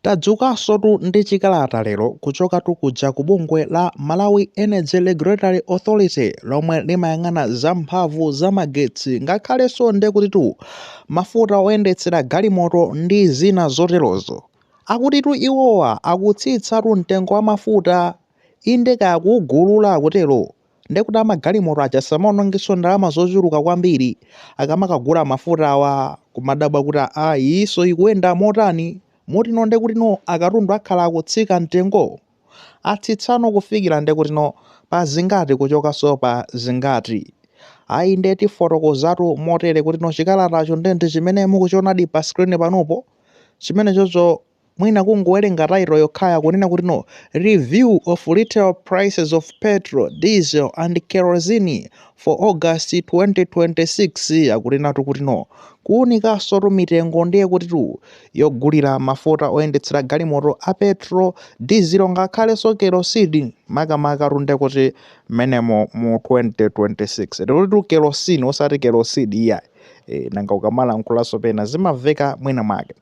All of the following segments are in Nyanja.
Tadzukansotu ndi chikalata lero kuchokatu kuja ku bungwe la Malawi Energy Regulatory Authority lomwe limayang'ana za mphamvu za magetsi ngakhalenso ndekutitu mafuta oyendetsera galimoto ndi zina zoterozo. Akutitu iwowa akutsitsatu mtengo wa mafuta, inde kaya kuugulula akutero, ndekuti amagalimoto aja samaonongenso ndalama zochuluka kwambiri akamakagula mafutawa, kumadabwa kuti a iyinso ikuyenda motani, motino ndekutino akatundu akhala akutsika mtengo. Atsitsano kufikira ndekutino pa zingati kuchokanso pa zingati? Ayi, nde tifotokozatu motere kuti no chikalatacho ndende chimene mukuchionadi pa screen panopo, chimene chocho mwina kungowerenga title yokhaya kunena kuti no "Review of retail prices of petrol, diesel and kerosene for August 2026", akutinatu kuti no kuwunikanso tu mitengo ndiye kutitu yogulira mafuta oyendetsera galimoto a petrol, diesel ngakhalenso kerosene, makamaka tunde kuti menemo mu 2026. Tikuti kerosene osati kerosene iyayi. Nanga ukamalankhulaso pena zimamveka mwina mwake.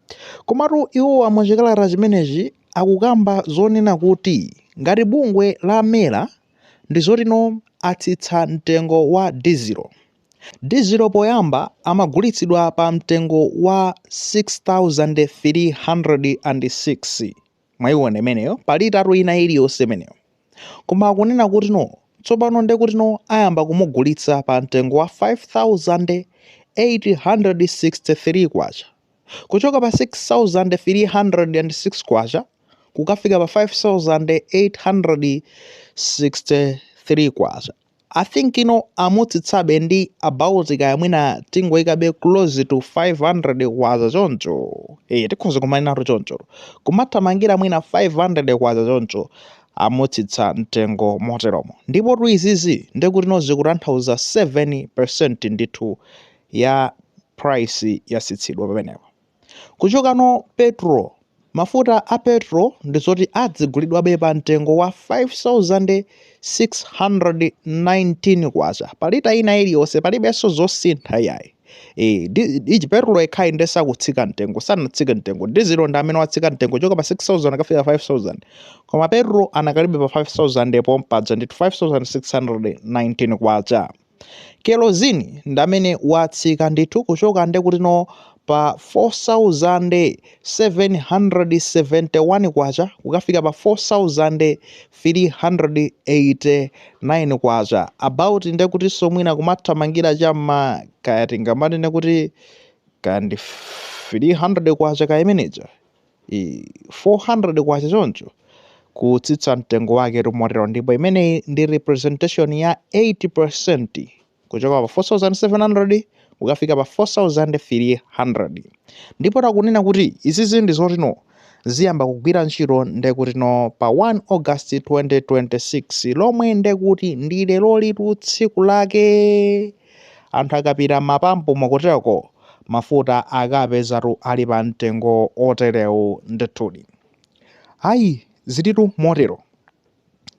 Komatu iwowa muchikalata chimenechi akukamba zonena kuti ngati bungwe la MERA ndi zotino atsitsa mtengo wa dizilo. Dizilo poyamba amagulitsidwa pa mtengo wa 6306, mwayiona imeneyo, pa litatu ina iliyonse imeneyo. Koma akunena kuti no tsopano ndekuti no ayamba kumugulitsa pa mtengo wa 5863 kwacha, kuchoka pa 6306 kwacha kukafika pa 5863 kwacha. I think ino amutsitsabe ndi about kaya mwina tingoyikabe close to 500 kwacha choncho. Tikhoza kumanenatu choncho, kumathamangira mwina 500 kwacha choncho amutsitsa mtengo moteromo. Ndipo tu izizi ndekuti no zikutanthauza 7% ndithu ya price yatsitsidwa pamenepo. Kuchokano petrol, mafuta a petrol ndizoti adzigulidwabe pa mtengo wa 5619 kwacha pa lita ina iliyonse, palibenso zosintha iyayi. Ichi petrol yekhayi nde sakutsika mtengo, sanatsike mtengo. Dizilo ndi amene watsika mtengo choka pa 6000 akafika 5000, koma petrol anakalibe pa 5000 pompaja ndithu, 5619 kwacha. Kerosene ndi amene watsika ndithu kuchoka ndekutino pa 4771 kwacha kukafika pa 4389 kwacha, about ndekutinso mwina kumathamangira cham'ma kaya tingamati ndekuti kaya ndi 300 kwacha kaya imeneja 400 kwacha choncho kutsitsa mtengo wake motero. Ndipo imeneyi ndi representation ya 80% kuchoka pa 4700 kukafika pa 4300. Ndipo takunena kuti izizi ndi zotino ziyamba kugwira ntchito ndekutino pa 1 August 2026, lomwe ndekuti ndi lero litu tsiku lake. Anthu akapita mapampu mokoteko mafuta akapezatu ali pa mtengo oterewu ndithudi. Ayi, zilitu motero.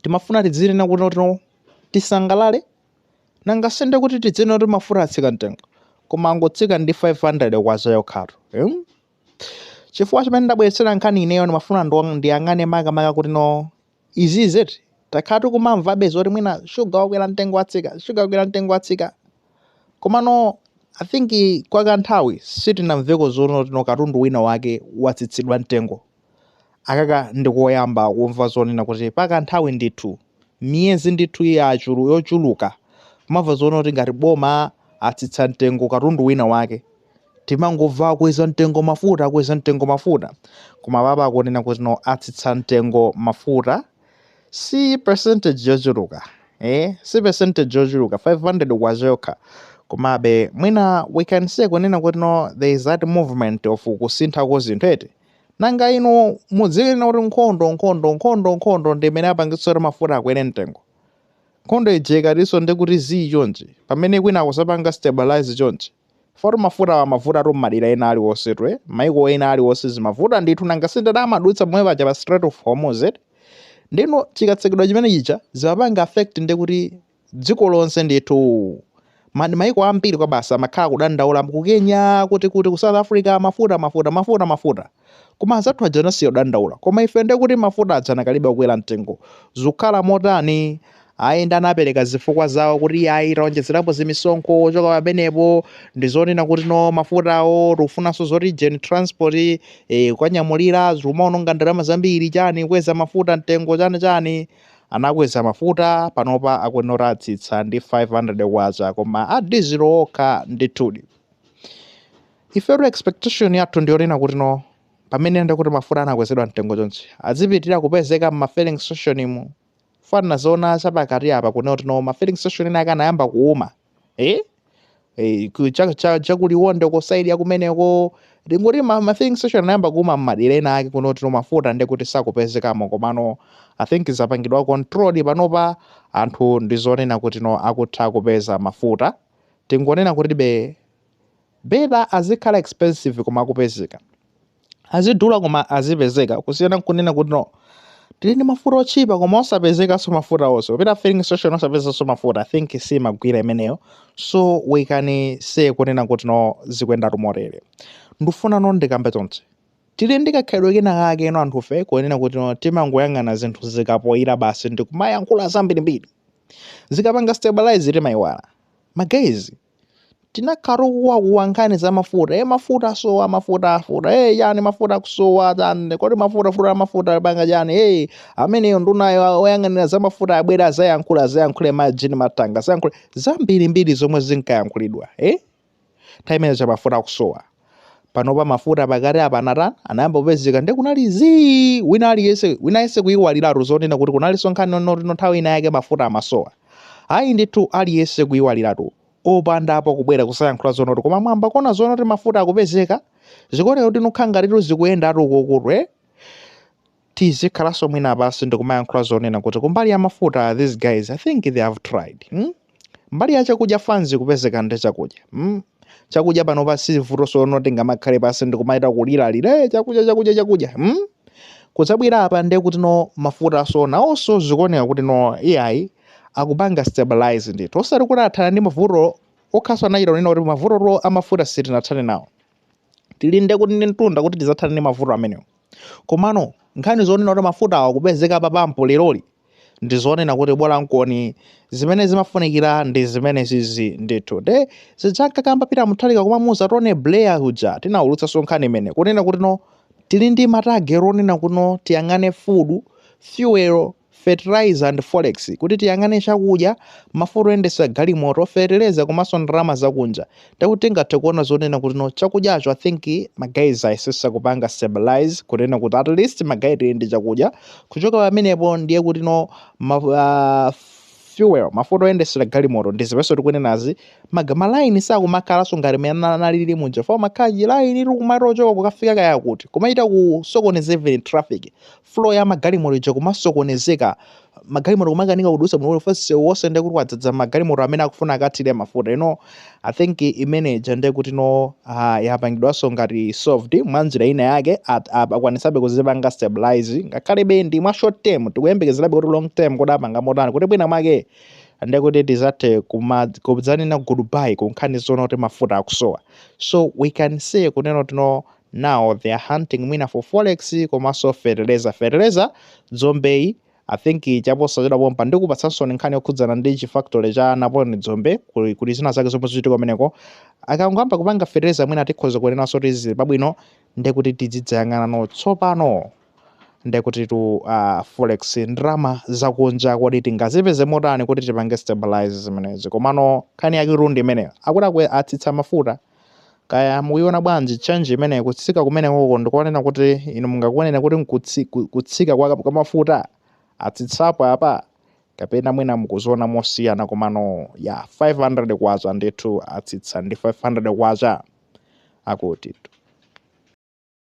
Timafuna tidzinena kuti tino tisangalale, nanga sende kuti tidzinena kuti mafuta atsika mtengo, koma angotsika ndi 500 kwacha yokhatu, Chifukwa chimene ndabweretsera nkhani ineyo, ndimafuna ndiyang'ane makamaka kuti no izizi takhala tikumamvabe zoti mwina shuga wakwera mtengo watsika, shuga wakwera mtengo watsika, komano I think kwa kanthawi sitinamveko zoti katundu wina wake watsitsidwa mtengo. Akaka ndikoyamba kumva zonena kuti pakanthawi ndithu, miyezi ndithu yachulu yochuluka, kumamva zoona kuti ngati boma atsitsa mtengo katundu wina wake. Timangomva akweza mtengo mafuta, akweza mtengo mafuta, koma papa akunena kuti no atsitsa mtengo mafuta, si percentage yochuluka, si percentage yochuluka, 500 kwacha yokha. Komabe mwina we can say kunena kuti no there is that movement of kusintha kwa zinthu eti. Nanga inu mudziwina kuti nkhondo, nkhondo, nkhondo, nkhondo ndi imene apangitsa kuti mafuta akwere mtengo. Nkhondo ija ikatinso ndikuti zii chonchi, pamene kwina kusapanga stabilize chonchi, foti mafuta amavuta tu m'madera ena aliwonse tu, maiko ena aliwonse zimavuta ndithu. Nanga sindada amadutsa pomwe paja pa Strait of Hormuz eti? Ndino chikatsekedwa chimene chija zimapanga affect ndikuti dziko lonse ndithu. Maiko ambiri kwa basa amakhala kudandaula ku Kenya, kuti ku South Africa, mafuta, mafuta, mafuta, mafuta. Koma azathu aja anasiya kudandaula, koma ife ndekuti mafuta aja anakalibe kukwera mtengo. Zikukhala motani? Ayi, ndi anapereka zifukwa zawo kuti ayi, taonjezerapo zimisonkho. Kuchoka pamenepo ndizonena kuti no, mafutawo tikufunanso zoti gen transport, kukanyamulira zikumaononga ndalama zambiri, chani, kweza mafuta mtengo, chani chani. Anakweza mafuta. Panopa akuyenera atsitsa ndi 500 kwacha, koma a diesel okha ndithudi. Ifetu expectation yathu ndiyonena kuti no, pamene ndikuti mafuta anakwezedwa mtengo chonchi, azipitirira kupezeka mma filling station mu. Fana zona chapakati apa kunena kuti no, ma filling station ena akanayamba kuuma, chakuliwonde ku side yakumeneko, ndingoti ma filling station anayamba kuuma mmadera ena ake kuno kuti no, mafuta ndekuti sakupezekamo. Komano I think zapangidwa control. Panopa anthu ndizonena kuti no, akutha kupeza mafuta. Tingonena kuti be better azikhala expensive koma akupezeka, azidula koma azipezeka, kusiyana nkunena kuti no, tili ndi mafuta otchipa koma osapezekanso mafuta onse, kupita filling station osapezanso mafuta. I think simagwira imeneyo. So we can say kunena kuti no, zikuyendatu motere. Ndifuna no ndikambe chonchi: tili ndi kakhalidwe kena kake ino anthufe kunena kuti no, timangoyang'ana zinthu zikapoyira basi ndikumayankhula zambirimbiri. Zikapanga stabilize timayiwala. Ma guys, tinakhala kuwakuwa nkhani za mafuta, mafuta asowa, mafuta afuta, yani mafuta akusowa chani, kodi mafuta futa, mafuta panga chani, ameneyo ndunayo oyang'anira za mafuta abwera azayankhula, azayankhule majini matanga, azayankhule zambirimbiri zomwe zinkayankhulidwa nthawi imene cha mafuta akusowa. Panopa mafuta pakati apa anatani? Anayamba kupezeka. Ndi kunali zii, wina aliyense, wina aliyense kuyiwaliratu zonena kuti kunalinso nkhani yonoti nthawi ina yake mafuta amasowa. Ayi ndithu, aliyense kuyiwaliratu, opandapo kubwera kusayankhula zonoti, koma mwamba kona zonoti mafuta akupezeka, zikuoneka kuti nukha ngatitu zikuyendatu ukukutu. Tizikhalanso mwina pasi ndikumayankhula zonena kuti kumbali ya mafuta, these guys, I think they have tried, Mbali ya chakudya, fanzi kupezeka ndi chakudya, Chakudya panopa sivuto, sono tingamakhale pasi ndikumaita kuliralira, chakudya, chakudya, chakudya, Kudzabwera apa ndiye kuti no, mafuta so nawonso zikuoneka kuti no, iyayi, akupanga stabilize ndithu, osati kuti athana ndi mavuto okhaso. Anachita kunena kuti mavuto amafuta sitinathane nawo, tili nde kuti ndi mtunda kuti tidzathane ndi mavuto amenewo. Komano nkhani zonena kuti mafuta awa kupezeka pa pampo leroli, ndi zonena kuti bola nkoni zimene zimafunikira ndi zimene zizi ndithu. Nde zidzakakamba Peter Mutharika kumamuza Tony Blair uja, tinawulutsanso nkhani imene kunena kuti no, tili ndi ma target onena kuno tiyang'ane food, fuel, fertilizer and forex, kuti tiyang'ane chakudya, mafuta oyendesa galimoto, fertilizer komanso ndalama zakunja. Ndikuti tingathe kuona zonena kuti no, chakudyacho I think ma guys ayesesa kupanga stabilize, kunena kuti at least ma guys tili ndi chakudya. Kuchoka pamenepo ndiye kuti no, fuel, mafuta oyendesera galimoto, ndi zipenso tikunenazi, malaini sakumakhalanso ngati mmene analili muja fo makhala chilaini tikumatochoka kukafika kaya kuti, kumaita kusokoneza even traffic flow ya magalimoto ija, kumasokonezeka, magalimoto kumakanika kudutsa bwino first wonse, ndiye kuti kwadzadza magalimoto amene akufuna akathire mafuta. I think imeneja ndiye kuti no, yapangidwanso ngati solved mwa njira ina yake, akwanisabe kuzipanga stabilize, ngakhalebe ndi mwa short term. Tikuyembekezerabe kuti long term kuti apanga motani, kuti bwina mwake ndiye kuti tizathe kudzanena goodbye ku nkhani zona kuti mafuta akusowa. So we can say kunena kuti no, now they are hunting mwina for forex komanso fertilizer. Fertilizer Dzombeyi, I think chaposachedwa pompa ndikupatsanso nkhani yokhudzana ndi chi factory cha Napoleon Dzombe, kuli zina zake zomwe zikuchitika kumeneko. Akangoyamba kupanga fertilizer, mwina tikhoza kunenanso kuti zili pabwino. Ndekuti tizidzayang'ana no tsopano ndekuti tu forex, ndalama zakunja, kodi tingazipeze motani kuti tipange stabilize zimenezi? Komano nkhani yake ndi imeneyo, akuti atsitsa mafuta. Kaya mukuiona bwanji change imeneyi, kutsika kumenekoko? Ndikuonena kuti inu mungakuonera kuti kutsika kwa mafuta atsitsapo apa, kapena mwina mukuziona mosiyana? Komano ya 500 kwacha ndithu, atsitsa ndi 500 kwacha akuti.